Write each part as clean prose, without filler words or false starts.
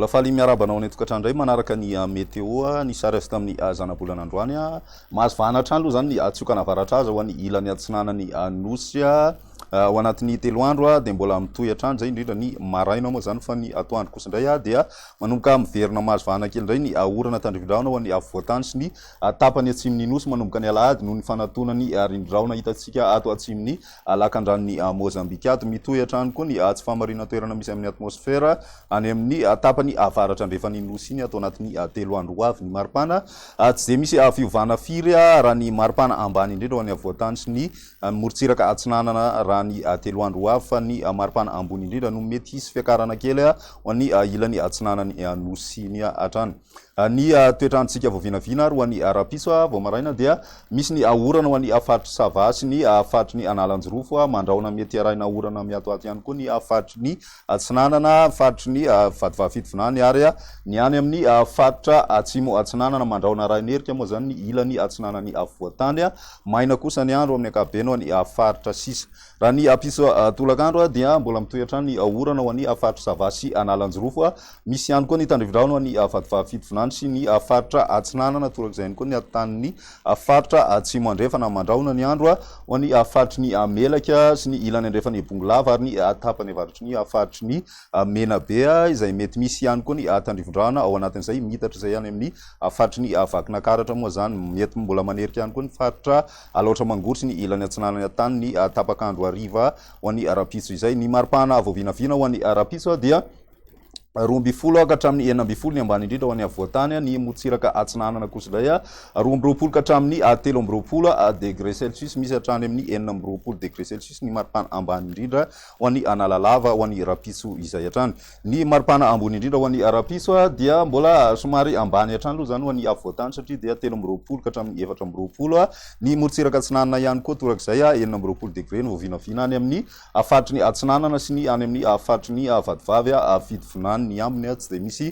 Mbola faly miarahaba anao any an-tokantrano indray manaraka ny météo ny sary azo tamin'ny zanabolana androany. Mahazo vahana hatrany aloha izany ny tsiokana avaratra aza ho an'ny ilany atsinanan'ny Nosy. Ao anatin'ny 3 andro dia mbola mitohy hatrany izay indrindra ny maraina moa izany fa ny atoandro kosa indray dia manomboka miverina mahazo vahana kely indray ny orana tandrifindrahona ho an'ny afovoan-tany sy ny tapany atsimon'ny Nosy manomboka ny alahady noho ny fanatonan'ny rindrin-drahona hitantsika ato atsimon'ny lakandranon'i Mozambika ato. Mitohy hatrany koa ny tsy fahamarinan-toerana misy amin'ny atmosfera any amin'ny tapany avaratra andrefan'ny Nosy iny ato anatin'ny 3 andro ho avy. Ny maripana tsy dia misy fiovana firy raha ny maripana ambany indrindra ho an'ny afovoan-tany sy ny morontsiraka atsinanana raha ny 3 andro ho avy fa ny maripana ambony indrindra no mety hisy fiakarana kely ho an'ny ilany atsinanan'ny Nosy iny hatrany. Ny toetr'androntsika vao vinavina ary ho an'ny rahampitso vao maraina dia misy ny orana ho an'ny faritry Sava sy ny faritry ny Analanjirofo, mandrahona mety arahina orana miatoato ihany koa ny faritry ny Atsinanana, faritry ny Vatovavy Fitovinany ary ny any amin'ny faritra Atsimo Atsinanana, mandrahona arahina erika moa izany ny ilany atsinanan'ny afovoan-tany, maina kosa ny andro amin'ny ankapobeny ho an'ny faritra sisa. Raha ny ampitso tolakandro dia mbola mitohy hatrany ny orana ho an'ny faritry Sava sy Analanjirofo. Misy ihany koa ny tandrivindrahona ho an'ny Vatovavy Fitovinany sy ny faritra Atsinanana, torak'izay ihany koa ny atitan'ny faritra Atsimo Andrefana. Mandrahona ny andro ho an'ny faritry ny Melaky sy ny ilany andrefan'i Bongolava ary ny tapany avaratry ny faritry ny Menabe izay mety misy ihany koa ny tandrivindrahona ao anatin'izay miitatra izay any amin'ny faritry ny Vakinakaratra moa izany. Mety mbola manerika ihany koa ny faritra Alaotra Mangoro sy ny ilany atsinanany tany ny tapak'andro hariva ho an'ny rahampitso izay. Ny maripana vao vinavina ho an'ny rahampitso dia 12 ka hatramin'ny 16 ny ambany indrindra ho an'ny afovoan-tany, ny morontsiraka atsinanana kosa indray 22 ka hatramin'ny 23 degré celsius, misy hatrany amin'ny 26 degré celsius ny maripana ambany indrindra ho an'ny Analalava ho an'ny rahampitso izay hatrany. Ny maripana ambony indrindra ho an'ny rahampitso dia mbola somary ambany hatrany aloha izany ho an'ny afovoan-tany satria dia 23 ka hatramin'ny 24. Ny morontsiraka atsinanana ihany koa torak'izay, 26 degre no voavinavina any amin'ny faritry ny atsinanana sy ny any amin'ny faritry ny Vatovavy Fitovinany. Ny ambiny tsy dia misy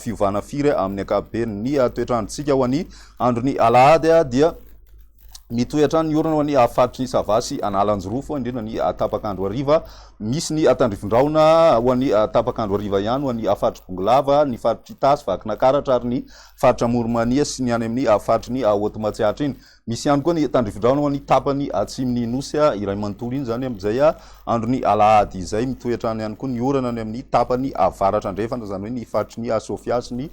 fiovana firy amin'ny ankapobeny. Ny toetr'androntsika ho an'ny andron'ny alahady dia Mitohy hatrany ny orana ho an'ny faritry ny Sava sy Analanjirofo, indrindra ny tapak'andro hariva. Misy ny tandrifindrahona ho an'ny tapak'andro hariva ihany ho an'ny faritry Bongolava, ny faritry Itasy, Vakinakaratra ary ny faritra Amoron'i-Mania sy ny any amin'ny faritry ny Haute Matsiatra iny. Misy ihany koa ny tandrifindrahona ho an'ny tapany atsimon'ny Nosy iray manontolo iny izany amin'izay andron'ny alahady izay. Mitohy hatrany ihany koa ny orana any amin'ny tapany avaratra andrefana, izany hoe ny faritry ny Sofia sy ny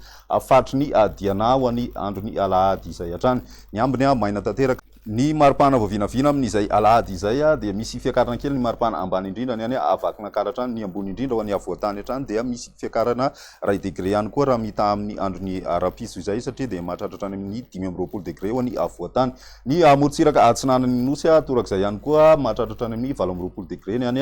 faritry ny Diana ho an'ny andron'ny alahady izay hatrany. Ny ambiny maina tanteraka. Ny maripana vao vinavina amin'izay alahady izay dia misy fiakarana kely ny maripana ambany indrindra ny any Vakinankaratra any, ny ambony indrindra ho an'ny afovoan-tany hatrany dia misy fiakarana iray degre ihany koa raha mitaha amin'ny andron'ny rahampitso izay satria dia mahatratra hatrany amin'ny 25 degre ho an'ny afovoan-tany. Ny morontsiraka atsinanan'ny Nosy torak'izay ihany koa mahatratra hatrany amin'ny 28 degre ny any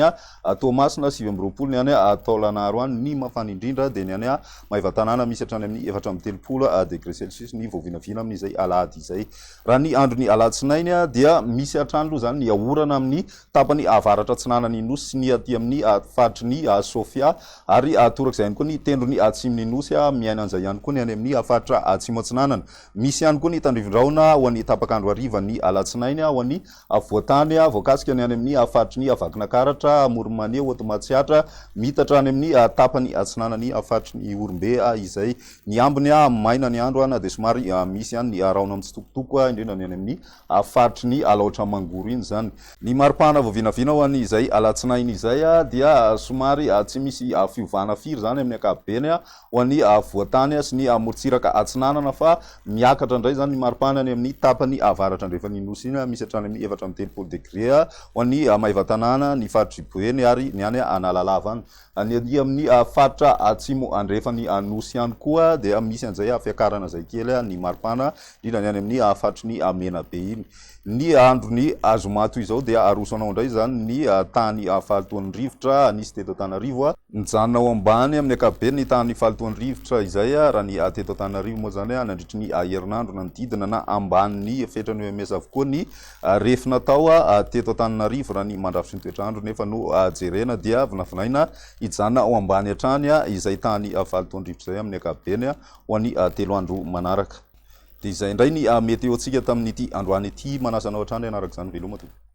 Toamasina, 29 ny any Taolagnaro any, ny mafana indrindra dia ny any Maevatanàna misy hatrany amin'ny 34 degré celsius ny vao vinavina amin'izay alahady izay. Raha ny andron'ny alatsinainy dia misy hatrany aloha izany ny orana amin'ny tapany avaratra atsinanan'ny Nosy sy ny aty amin'ny faritry ny Sofia ary torak'izay ihany koa ny tendrony atsimon'ny Nosy, miaina an'izay ihany koa ny any amin'ny faritra atsimo atsinanana. Misy ihany koa ny tandrivindrahona ho an'ny tapak'andro harivan'ny alatsinainy ho an'ny Afovoan-tany, voakasika ny any amin'ny faritry ny Vakinakaratra, Amoron'i Mania, Haute Matsiatra, miitatra any amin'ny tapany atsinanan'ny faritry ny Ihorombe izay. Ny ambiny, maina ny andro na dia somary misy ihany ny rahona mitsitokotoko, indrindra ny any amin'ny faritry ny Alaotra Mangoro iny izany. Ny maripana vao vinavina ho an'izay alatsinainy izay dia somary tsy misy fiovana firy izany amin'ny ankapobeny. ho an'ny afovoan-tany sy ny morontsiraka atsinanana fa miakatra indray izany ny maripana any amin'ny tapany avaratra andrefan'ny Nosy iny, misy hatrany amin'ny 34 degre ho an'ny Maevatanàna, ny faritr'i Boeny ary ny any Analalava any. Ny aty amin'ny faritra atsimo andrefan'ny Nosy ihany koa dia misy an'izay fiakarana izay kely ny maripana, indrindra ny any amin'ny faritry ny Menabe iny. Ny andron'ny zoma toy izao dia aroso anao indray izany ny tany fahalotoan'ny rivotra nisy teto Antananarivo. Nijanona ho ambany amin'ny ankapobeny ny tahan'ny fahalotoan'ny rivotra izay raha ny teto Antananarivo moa izany nandritry ny herinandro nanodidina na ambanin'ny fetran'ny OMS avokoa ny refy natao teto Antananarivo raha ny mandrafitry ny toetr'andro nefa no jerena dia vinavinaina hijanona ho ambany hatrany izay tahan'ny fahalotoan'ny rivotra izay amin'ny ankapobeny ho an'ny 3 andro manaraka. Dia izay indray ny météo-ntsika tamin'ity androany ity. Manasa anao hatrany hanaraka izany. Veloma tompoko.